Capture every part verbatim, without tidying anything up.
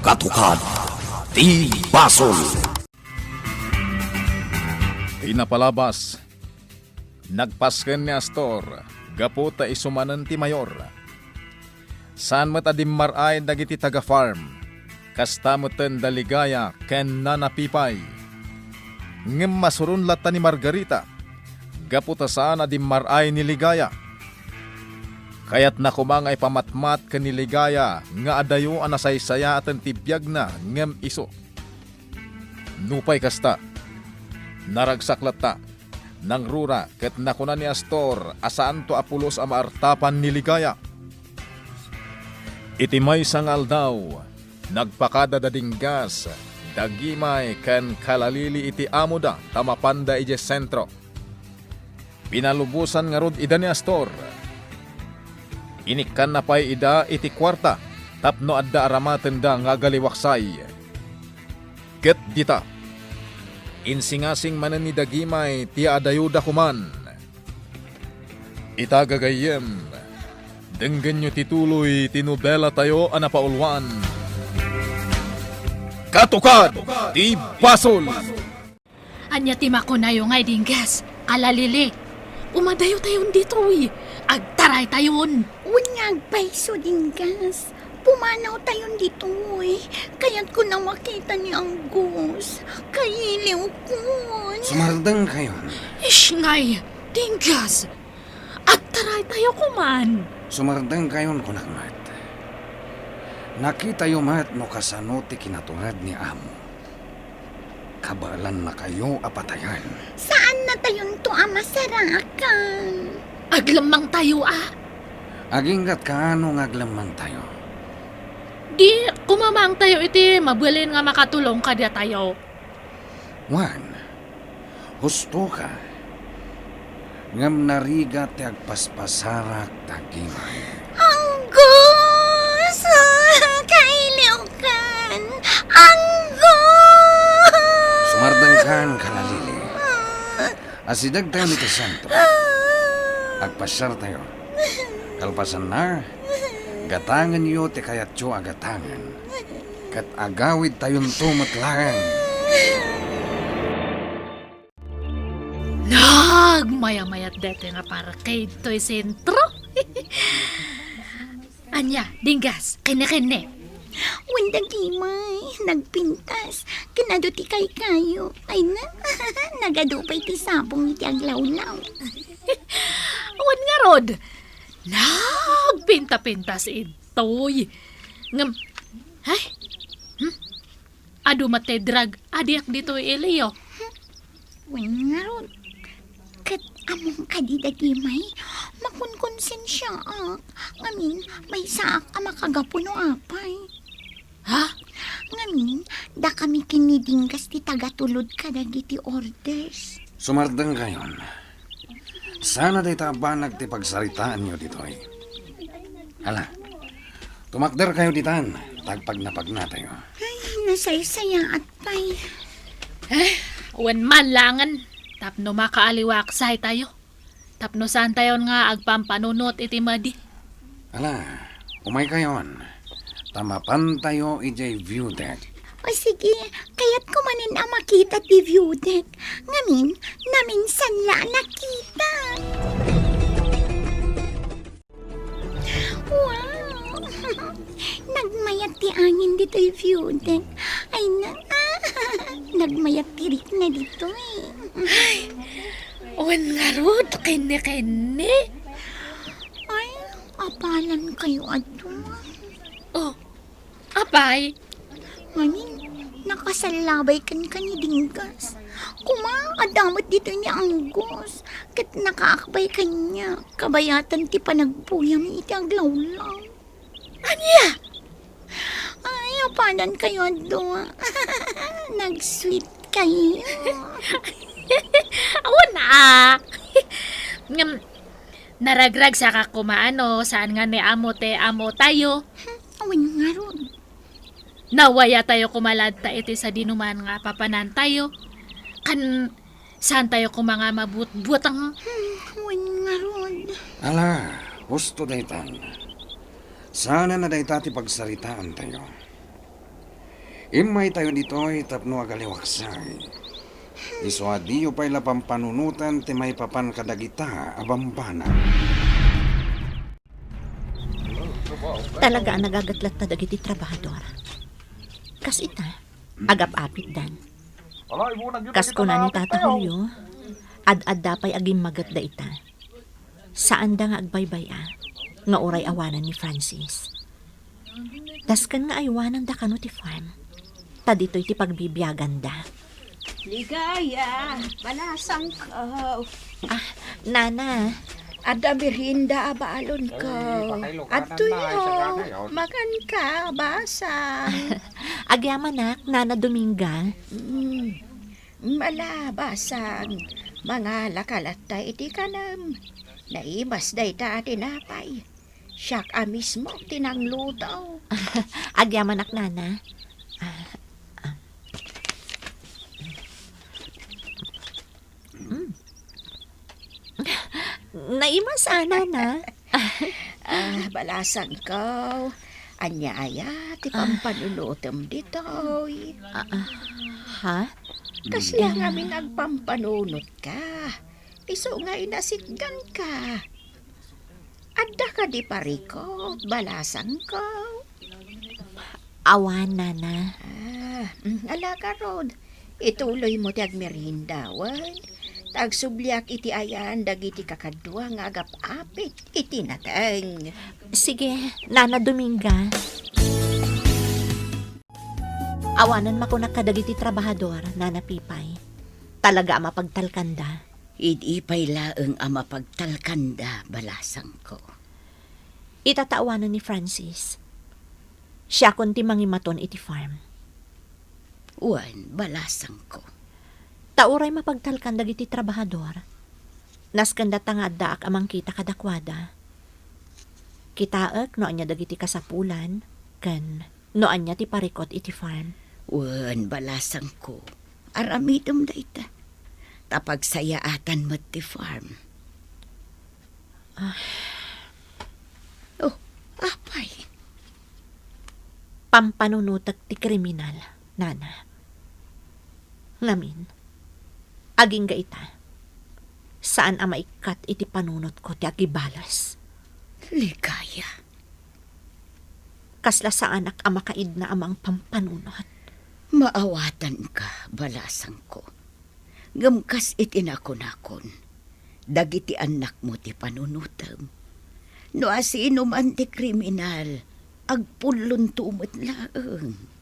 Katukad ti basol. Ti napalabas, nagpasken ni Astor gapu ta isu manen ti mayor. Saan met a dimmar-ay dagiti taga-farm, kasta meten da Ligaya ken Nana Pipay. Ngem masuron latta ni Margarita, gapu ta saan a dimmar-ay ni Ligaya. Kayatna koma nga ipamatmat ken ni Ligaya nga adayo a nasaysayaaten ti biagna ngem isu. Nupay kasta, naragsak latta, nangrura ket nakuna ni Astor a saanto a pulos a maartapan ni Ligaya. Iti maysa nga aldaw, nagpakada da Dinggas, da Gimay ken Kalalili iti amoda ta mapanda idiay sentro. Pinalubosan ngarud ida ni Astor. Inikkanna pay ida iti kuarta tapno adda aramatenda nga agaliwaksay. Ket dita, insingasing manen ni da Gimay ti adayoda koman. Ita gagayyem, denggenyo ti tuloy ti nobelatayo a napauluan, Katukad ti Basol! Ania ti makunayo ngay, Dinggas? Kalalili, umadayotayon ditoy. Agtaraytayon. Wen nga agpayso, Dinggas. Pumanawtayon ditoy. Kayatko a makita ni Angus. Kailiwkon. Sumardengkayon. Ish ngay, Dinggas. Agtaraytayo koman. Sumardengkayon, kunak met. Nakitayo met no kasano ti kinatunged ni Amo. Kabaelannakayo a patayen. Saannatayonto a masarakan. Aglemmangtayo a? Aginggat kaano nga aglemmangtayo? Di kumamangtayo iti mabalin nga makatulong kadatayo. Wen, husto ka. Ngem narigat ti agpaspasarak dagimay. Angus! Kailiwkan! Angus! Sumardengkan, Kalalili. Asidegtayon iti sentro. Agpasiartayo. Kalpasanna, gatangenyo ti kayatyo a gatangen. Ket agawidtayonto met laeng. Nagmayamayat daytoy nga parkade toy sentro. Ania, Dinggas, kenne-kenne. Wen dagimay, nagpintas. Ken adu ti kaykayo. Ay na, nagadu pay ti sabong iti aglawlaw. Wen ngarud, nagpinta-pintas intoy. Ngem, ay, hmm? Adu met ti drug addict ditoy iliyo. Wen ngarud, ket ammom kadi dagimay, makonkonsensiaak, ngamin, maysaak a makagapu no apay. Ha? Ngamin, dakami ken ni Dinggas ti tagatulod kadagiti orders. Sumardengkayon. Sana dayta a banag ti pagsaritaanyo ditoy. Hala, tumakderkayo ditan, ta agpagnapagnatayo. Ay, nasaysayaat pay. Eh, wen man laengen, tapno makaaliwaksaytayo. Tapno saantayon nga agpampanunot iti madi. Ala, umaykayon, ta mapantayo idiay view deck. O sige, kayatko manen a makita ti view deck. Ngamin, naminsan la a nakita. Wow! Nagmayat ti angin ditoy view deck. Ay na, nagmayat ti rikna ditoy. Ay, wen ngarud, kenne-kenne. Ay, apalan kayo adu. Oh, apay? Ngamin, nakasallabay kenka ni Dinggas. Koma, adda met ditoy ni Angus. Ket nakaakbay kaniak. Kabayatan ti panagpuyam iti aglawlaw. Ania? Ay, apalan kayo adu. Nag-sweet kayo. Awan a. Ngem, naragragsakak koma no, saan nga ni Amo ti ammotayo. Hmm, awan ngarud. Nawayatayo koma latta iti sadinoman nga papanantayo. Kan Saantayo koma nga mabutbuteng? Hmm, wen ngarud. Ala, husto daytan. Saanen a dayta ti pagsaritaantayo. Immaytayo ditoy tapno agaliwaksay. Isu a diyo pay la pampanunoten ti maipapan kadagita a bambanag. Talaga a nagagat latta dagiti trabahador. Kas ita, agap-apitdan. Kas kuna ni Tata Julio, ad-adda pay agimmaget dayta. Saanda nga agbaybay-a nga uray awanan ni Francis. Dasken nga aywananda kano ti farm, ta ditoy ti pagbibiaganda. Ligaya, balasangko. Ah, Nana. Adda merienda a balonko. Adtoy, manganka, basang. Agyamanak, Nana Dominga. Mm. Mala, basang, mangalaka latta iti kanem. Naimas dayta a tinapay. Siak a mismo ti nangluto. Agyamanak, Nana. Ah, ah. Mm. Naimas a, Nana. Ah, balasangko. Ania aya ti pampanunotem ditoy? Ah, ah, ha? Kasla ngamin agpampanunotka. Isu nga inasitganka. Adda kadi parikot, balasangko? Awan, Nana. Ah, mm, ala garud. Ituloymo ti agmerienda, wen? Ta agsubliak iti ayan dagiti kakadua nga agap-apit iti nateng. Sige, Nana Dominga. Awanen makunak kadagiti trabahador, Nana Pipay. Talaga a mapagtalkanda. Idi pay laeng a mapagtalkanda, balasangko. Ita ta awanen ni Francis. Siakon ti mangimaton iti farm. Wen, balasangko. Ta uray mapagtalkan dagiti trabahador, nasken dayta nga addaak a mangkita kadakuada. Kitaek no ania dagiti kasapulan, ken no ania ti parikot iti farm. Wen, balasangko. Aramidem dayta. Ta pagsayaatan met ti farm. Ah. Oh, apay? Pampanunotek ti kriminal, Nana. Ngamin, agingga ita, saan a maikkat iti panunotko ti agibales. Ligaya. Kasla saanak a makaidna a mangpampanunot. Maawatanka, balasangko. Ngem kas iti nakunakon, dagiti annakmo ti panunotem. No asinoman ti kriminal, agpullonto met laeng.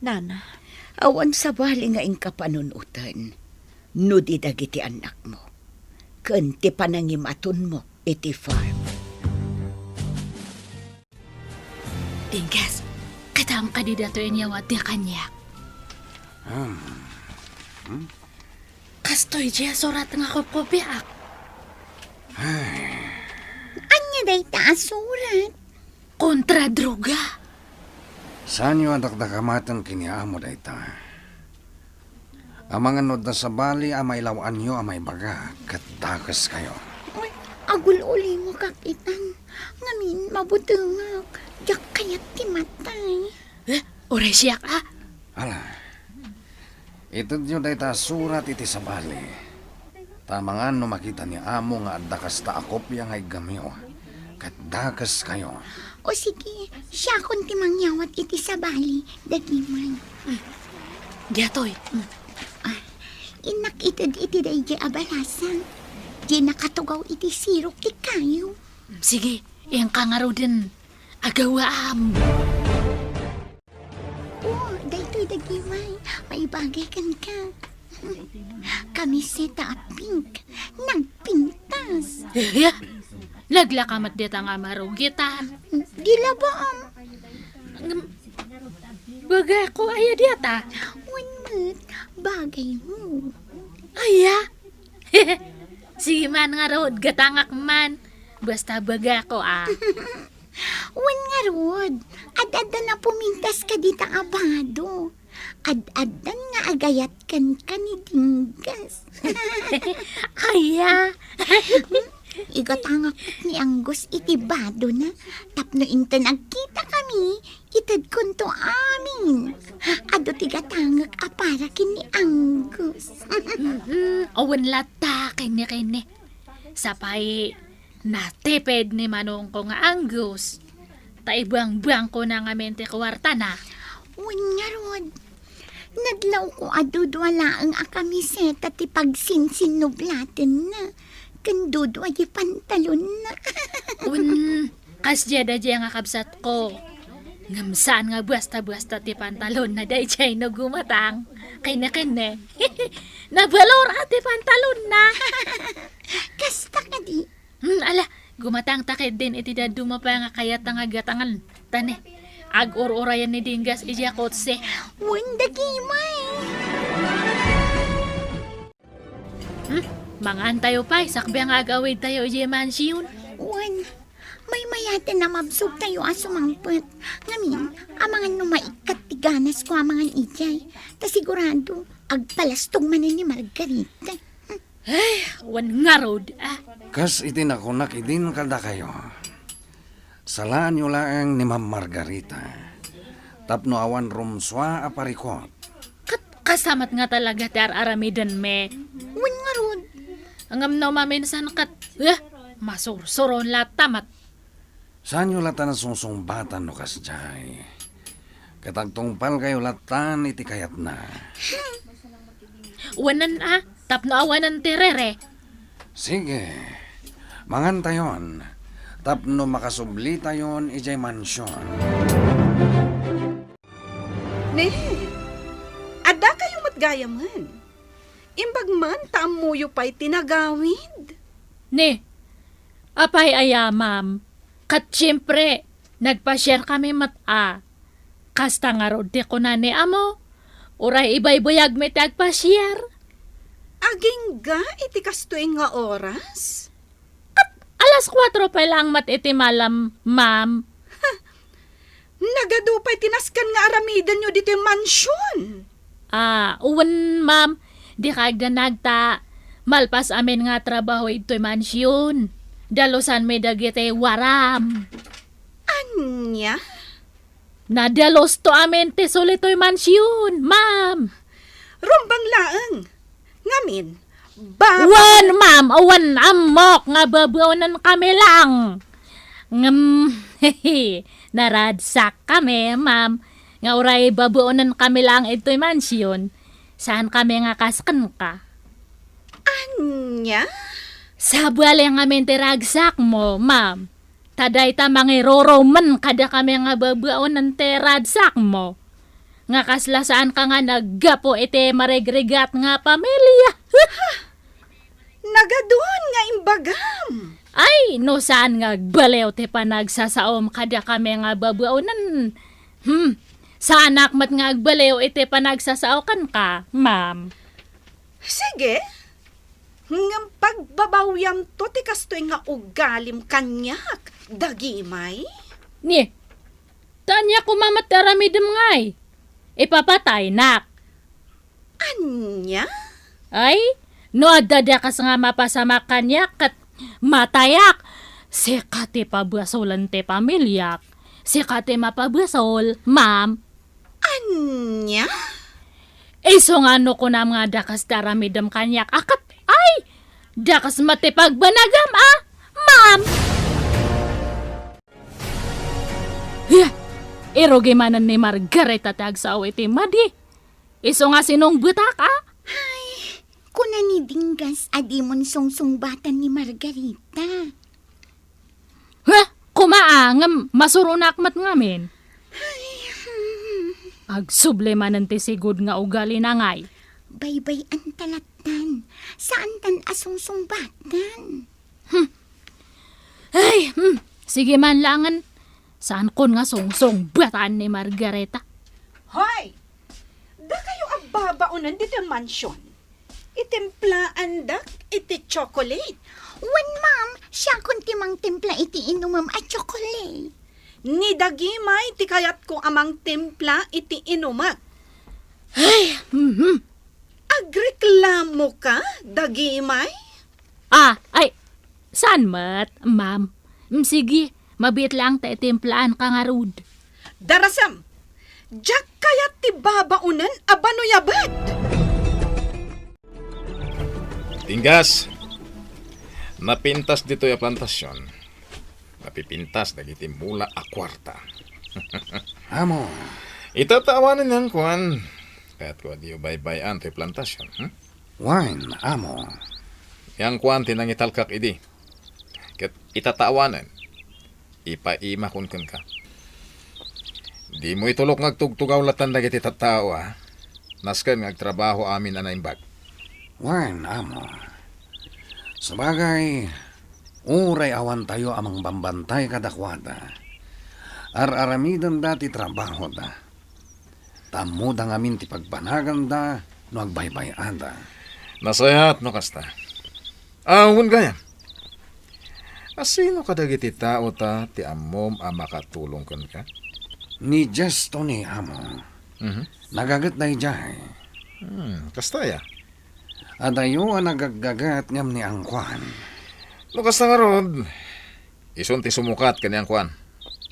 Nana. Awan sabali nga inka panunoten no di dagiti annakmo ken ti panangimatonmo iti farm. Dingges, kitaem kadi datoy a inyawat ti kaniak? Hmm. Hmm? Kastoy diay surat nga kopkopiak. Ay. Ania dayta a surat? Kontra droga. Saanyo a dakdakamaten ken ni amo dayta? Amangan no adda sabali a mailaw-anyo a maibaga, ket dakeskayo. Uy, agul-ulimok, Kapitan. Ngamin, mabutengak. Diak kayat ti matay. Eh, uray siak, a? Ala, itedyo dayta a surat iti sabali. Ta amangan no makita ni amo nga adda kasta a kopia nga iggamyo, ket dakeskayo. O sige, siakon ti mangyawat iti sabali, Dagimay. Daytoy. Ah, innak ited iti daydiay a balasang. Diay nakatugaw iti sirok ti kayo. Sige, inka ngaruden. Agawaam. Oh, daytoy Dagimay, maibagay kenka. Kamiseta a pink, nagpintas. Eh, naglaka met dita nga marugitan. Di labaam. Ngem, bagako aya dita? Wen met, bagaymo. Aya? Sige man ngarud, gatangak man. Basta bagako, a. Wen ngarud, ad-addan a pumintas kadita a bado. Ad-addan nga agayat kenka ni Dinggas. Aya? Igatangak ni Angus iti badona tapno inton agkita Mi, itedkonto amin. Adu ti gatangek a para ken ni Angus. Mm, awan latta, kenne, kenne. Sapay, natipid ni manongko nga Angus. Ta ibuangbangkona ngamin ti kuartana. Wen ngarud, nadlawko a dudua laeng a kamiseta ti pagsinsinnublatenna, ken dudua ti pantalonna. Wen, kasdiay daydiay nga kabsatko. Ngem saan nga basta-basta ti pantalonna daydiay no gumatang. Kenne, kenne. Nabalor a ti pantalonna. Kasta kadi? Hmm, ala, gumatangta ketdin iti dadduma pay nga kayatna nga gatangen. Ta ne, ag-ur-urayen ni Dinggas idiay kotse. Wen dagimay. Hmm, mangantayo pay, sakbay nga ag-awidtayo idiay mansion. Wen, maymayaten a mabsogtayo a sumangpet. Ngamin, amangan no maikkat ti ganasko a mangan idiay. Ta sigurado, agpalastog manen ni Margarita. Ay, wen ngarud, ah. Kas iti nakunak idin kadakayo, salaanyo laeng ni Ma'am Margarita tapno awan rumsua a parikut. Ket kasamat nga talaga ti ar-aramidenmi. Wen ngarud. Ngem no maminsan ket, eh, masursuron latta met. Saanyo latta a sungsungbatan no kasdiay. Ket agtungpalkayo lattan iti kayatna. Wanan a, tapno awanan ti rere. Sige, mangantayon, tapno makasublitayon idiay mansion. Ne, addakayo met gayamen. Imbag man ta ammoyo pay ti nagawid. Ne, apay aya, ma'am? Ket siempre, nagpasiarkami met a. Kasta ngarud ti kuna ni amo, uray ibaybayagmi ti agpasiar. Agingga iti kastoy nga oras? Ket alas kuatro pay laeng met iti malam, ma'am. Nagadu pay ti nasken nga aramidenyo ditoy mansion. Ah, wen, ma'am. Dika agdanag ta malpas amin nga trabaho idtoy mansion, dalusanmi dagiti waram. Ania? Nadalusto amin ti sulitoy mansion, ma'am. Rumbeng laeng. Ngamin, baba- Wen, ma'am, awan ammok nga babaonenkami laeng. Ngem, naragsakkami, ma'am, nga uray babaonenkami laeng idtoy mansion, saankami nga kas kenka. Ania? Sabali ngamin ti ragsakmo, ma'am. Ta dayta mangirurumen kadakami nga babaonen ti ragsakmo. Nga kasla saanka nga naggapu iti marigrigat nga pamilia. Nagadun nga imbagam. Ay, no saan nga agbaliw ti panagsasaom kadakami nga babaonen. Hmm, saanak met nga agbaliw iti panagsasao kenka, ma'am. Sige. Ngem pagbabawiamto ti kastoy nga ugalim kaniak, dagimay? Ni, ta ania koma met ti aramidem ngay? Ipapataynak. Ania? Ay, no adda dakes nga mapasamak kaniak ket matayak, sika ti pabasolen ti pamiliak. Sika ti mapabasol, ma'am. Ania? Isu nga no kunam nga dakes ti aramidem kaniak a ket, ay, dakes met ti pagbanagam a, ma'am! Hiya! Irugi manen ni Margarita ti agsao iti madi. Isu nga sinungbetak a. Ay, kuna ni Dinggas a dimon sungsungbatan ni Margarita. Huh? Koma a, ngem masuronak met ngamin. Agsubli manen ti sigud nga ugalina ngay. Baybay-anta lattan. Saantan a sungsungbatan. Hmm. Ay, hmm. Sige man langen. Saankon nga sungsungbatan ni Margarita. Hoy! Dakayo a babaonen ditoy mansion. Itimplaandak iti chocolate. Wen, ma'am, siakon ti mangtimpla iti inumem a chocolate. Ni dagimay ti kayatko a mangtimpla iti inumek. Ay, mhm. Agreklamoka, dagimay? Ah, ay, saan met, ma'am? Mm, sige, mabiit laeng ta itimplaanka ngarud. Darasem, diak kayat ti babaonen a banuyabet. Dinggas, napintas ditoy a plantasion. Napipintas dagiti mula a kuarta. Amo. Itatawanen ni Angkuan. Kayatko a diyo baybay-an toy plantasion, hmm? Wen, amo. Ni Angkuan ti nangitalkak idi. Ket itatawanen, ipaimakon kenka. Dimo itulok nga agtugtugaw latan dagiti tattao, a. Nasken nga agtrabaho amin a naimbag. Wen, amo. Sabagay, uray awantayo a mangbambantay kadakuada, ar-aramidenda ti trabahoda. Ta ammoda ngamin ti pagbanaganda no agbaybay-ada. Nasayaat no kasta. A, wen gayam. A, sino kadagiti tao ta ti ammom a makatulong kenka? Ni Jesto ni amo. Mhm. Nagaget daydiay. Hmm, kasta aya? Adayo a nagaggaget ngem ni Angkuan. No kasta ngarud, isun ti sumukat ken ni Angkuan.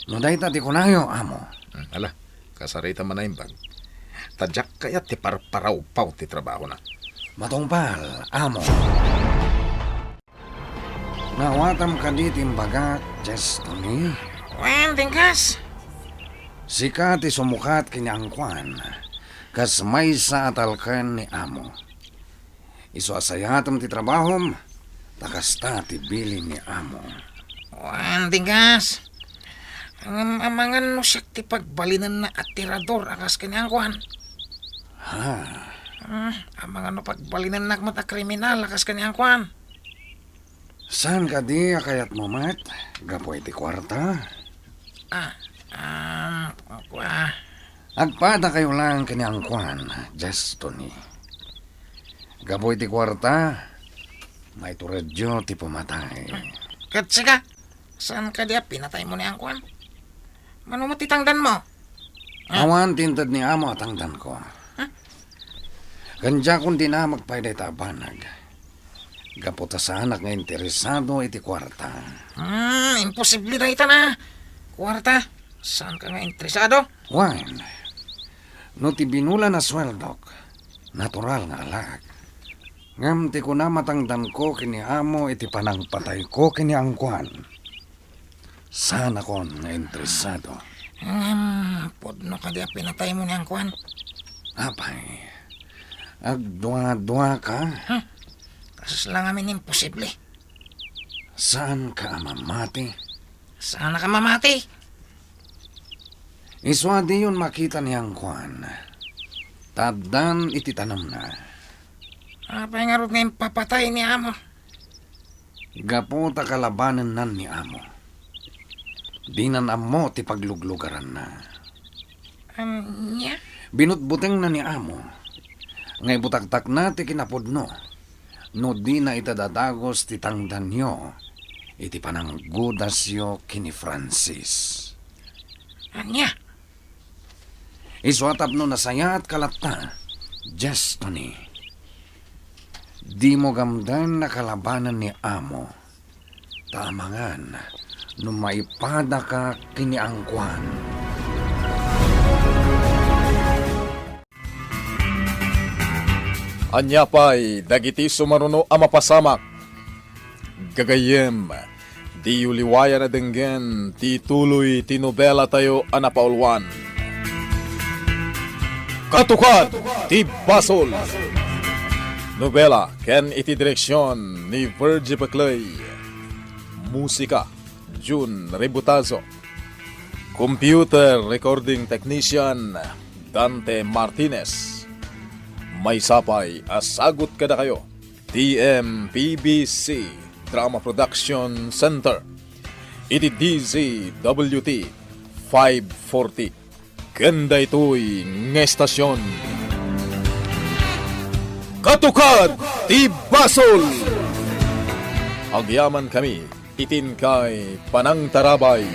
No dayta ti kunayo, amo. Hmm, ala, kasarita man a naimbag. Ta diak kayat ti parparawpaw ti trabahona. Matungpal, amo. Naawatam kadi ti imbagak, Jess Tony? Wen, Dinggas. Sika ti sumukat ken ni Angkuan, kas maysa a talken ni amo. Isu a sayatem ti trabahom, ta kasta ti bilin ni amo. Wen, Dinggas. Ngem amangan no siak ti pagbalinennak a tirador a kas ken ni Angkuan. Ha? Hmm, amangan no pagbalinennak met a kriminal a kas ken ni Angkuan. Saan kadi a kayatmo met gapu iti kuarta? Ah, um, kua. Agpadakayo lang ken ni Angkuan, Jess Tony. Gapu iti kuarta, maituredyo ti pumatay. Ket sika, saan kadi a pinataymo ni Angkuan? Mano met ti tangdanmo? Ah. Awan ti inted ni amo a tangdanko. Huh? Ken diakon dinamek pay dayta a banag. Gapu ta saanak nga interesado iti kuarta. Hmm, imposible dayta na. Kuarta? Saanka nga interesado? Wen, no ti binulan a sueldok, natural nga alaek. Ngem ti kunam a tangdanko ken ni amo iti panangpatayko ken ni Angkuan. Saanakon nga interesado. Ngem, pudno kadi a pinataymo ni Angkuan? Apay, agdua-duaka? Huh? Kasla ngamin imposible. Saanka a mamati? Saanak a mamati? Isu a diyon makita ni Angkuan. Ta addan iti tanemna. Apay ngarud nga impapatay ni amo? Gapu ta kalabanennan ni amo. Dinan ammo ti pagluglugaranna. Ania? Binutbutengna ni amo nga ibutaktakna ti kinapudno no dina ita dadagus ti tangdanyo iti pananggudasyo ken ni Francis. Ania? Isu a tapno nasayaatka latta, Jess Tony. Dimo gamden a kalabanen ni amo. Ta amangan no maipadaka ken ni Angkuan. Ania pay dagiti sumaruno a mapasamak? Gagayyem, diyo liwayan a denggen ti tuloy ti nobelatayo a napauluan. Katukad ti Basol! Nobela ken iti direksion ni Virgie Peclay. Musika, Jun Ributazo. Computer recording technician, Dante Martinez. Maysa pay a sagut kadakayo ti M P B C Drama Production Center iti D Z W T five forty. Ken daytoy nga estasion, Katukad ti Basol! Agyamankami iti inkay panangtarabay.